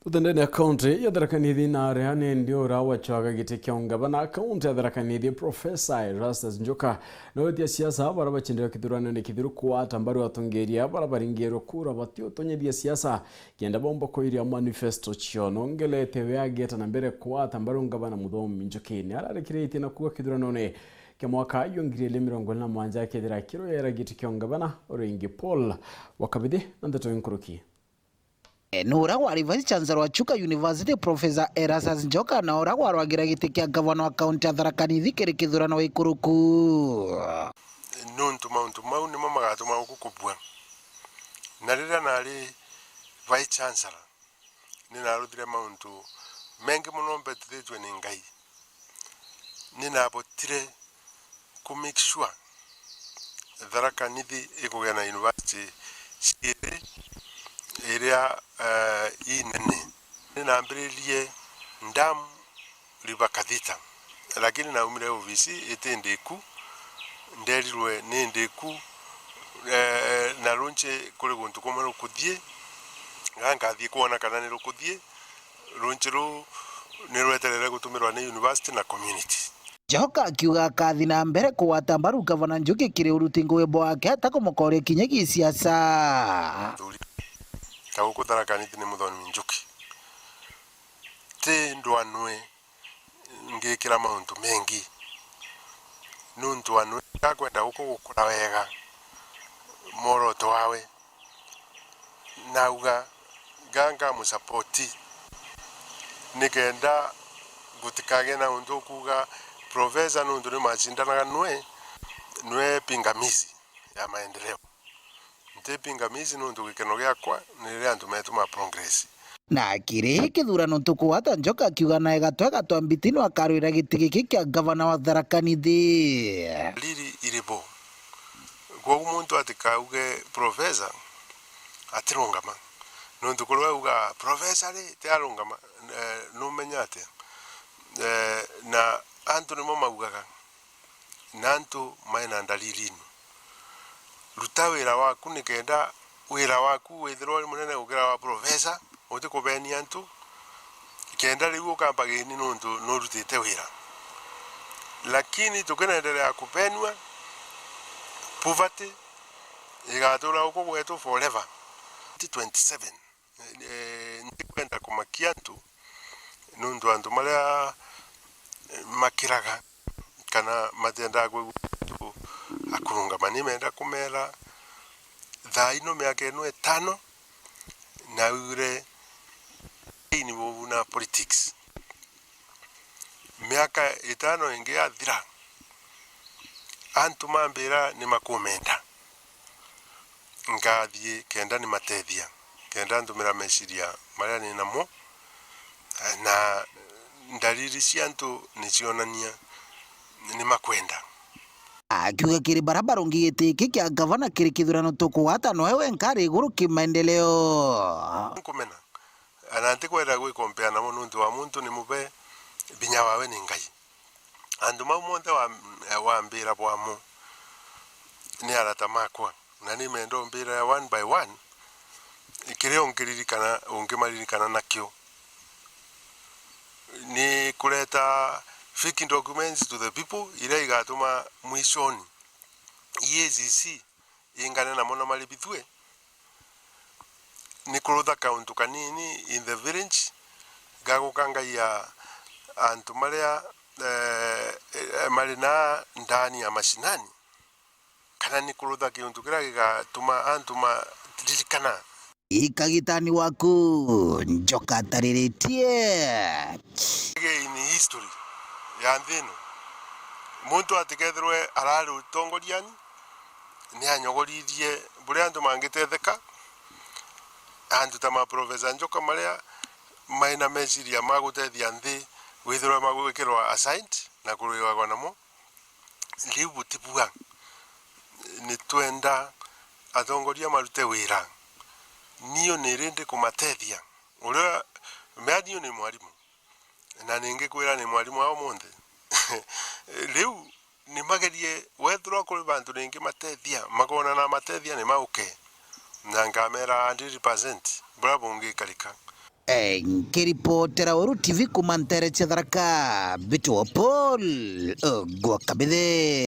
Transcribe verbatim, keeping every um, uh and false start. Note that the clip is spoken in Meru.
Tutendene ya kaunti ya Tharaka Nithi na aria nindi ura wacwaga giti kia ungavana kaunti ya Tharaka Nithi, Professor Erastus Njoka, na wetia siasa bara bacindira kithuranone kithiru kwata mbaru atongeria bara baringirwe kura batiutonyethia siasa kenda bomba kuiria manifesto cio. Nongelete we ageta na mbere kwata mbaru ngavana Muthomi Njuki. Ni ararikiritie na kuuga kithuranone kia mwaka yo ngiri ili mirongo ili na mwanja akethira akiroyera giti kia ungavana uringi Paul wa Kabithi na ndeto inkuruki. Ni uria wari Vice Chancellor wa Chuka University, Professor Erastus Njoka, na uria warwagira giti kia ngavana wa kaunti ya Tharaka Nithi kiri kithurano gikuruku. Nuntu mauntu mau nimo magatuma guku kubua. Na riria nari Vice Chancellor, ni naruthire mauntu mengi mono mbetithitue ni Ngai. Ni nabotire ku make sure Tharaka Nithi ikugia na university ciiri iria, eh, inene. Ni nambiririe Dam River Cathedral, lakini naumire obisi iti ndiku, nderirwe ni ndiku, eh, na runchi kuri guntu kumwe rukuthii, ga ngathii kwona kana ni rukuthii. Runchi ruu ni rweterere gutumirwa ni university na community. Njoka akiuga akathi na mbere kugwata mbaru Gavana Njuki kiri uruti ngugi bwake atakumukoria kinya gisiasa. Ta guku Tharaka Nithi ni Muthomi Njuki. Ti ndwanwe ngikira mauntu mengi. Nuntu anwe akwenda guku gukura wega, mworoto wawe. Nauga, nga ngamusapoti, nikenda gutikage na untu ukuuga profesa, nuntu ni macindanaga nwe, nwe pingamizi ya maendeleo. Nti pingamizi, nuntu gikeno giakwa ni riria antu meetuma progress. Na kiri kithurano ntuku gwata Njoka akiuga nae Gatwe Gatwa Mbitino akarwira giti giki kia gavana wa Tharaka Nithi. Riri iri bo. Kwogu muntu atikauge profesa atirungama. Nuntu kuri auga profesa ri, ti arungama, eh, numenya atia? Eh, na antu nimo maugaga, na antu mai na ndariri ino. Ruta wira waku nikenda wira waku withirwa uri munene gukira wa profesa, utikubenia antu, kenda riu ukamba gini nuntu nurutite wira. Lakini tukinenderea kubenua, poverty igatura guku gwetu forever. Twenty twenty-seven, eh, ndikwenda kumakia antu, nuntu antu maria, eh, makiraga kana matiendaga kwigua antu akurungama, nimenda kumera, thaa ino miaka ino itano, naure ini bubu na politics. Miaka itano ingi yathira, antu mambira ni makumenda, ngathii kenda nimatethia, kenda ntumira meciria maria ni namo, na ndariri cia antu ni cionania ni makwenda. Akiuga kiri baria barungi giti giki kia gavana kiri kithurano tukugwata, noe wenka ari iguru kimaendeleo. Nkumena, na ntikwenda gwikompea namo nuntu wa muntu ni mube, vinya wawe ni Ngai. Antu mau monthe wa-, wambira bwamo ni arata makwa, na nimenda umbira one by one, kiria ungiririkana, ungimaririkana nakio. Ni kureta fake documents to the people, iria igatuma mwishoni E A C C ingane namo na maribithue. Ni kurutha kauntu kanini in the village, ga gukangaia antu maria, eh, eh, mari na ndani ya mashinani, kana ni kurutha kiuntu kiria gigatuma antu maririkana. Ikagitani waku, Njoka atariritie. In history ya nthi ino, muntu atikethirwe arari utongoriani, ni anyogoririe buria antu mangitetheka. Antu ta ma Professor Njoka maria mai na meciria ma gutethia nthi, withirwe magwikirwa assigned na kurwigagwa namo. Riu butibua, ni twenda atongoria marute wira. Niu ni rindi kumatethia. Uria, mea niu ni mwarimu. Na ningikwira ni mwarimu wa umuthi. Riu nimagerie, wethirwa kuri bantu ningimatethia, makona namatethia, nimauke. Na nkamera hundred percent buria bungikarika. Eh, nkiripotera Uru T V kuma ntere cia Tharaka, Mbitwa Paul, eh, gwa Kabithe.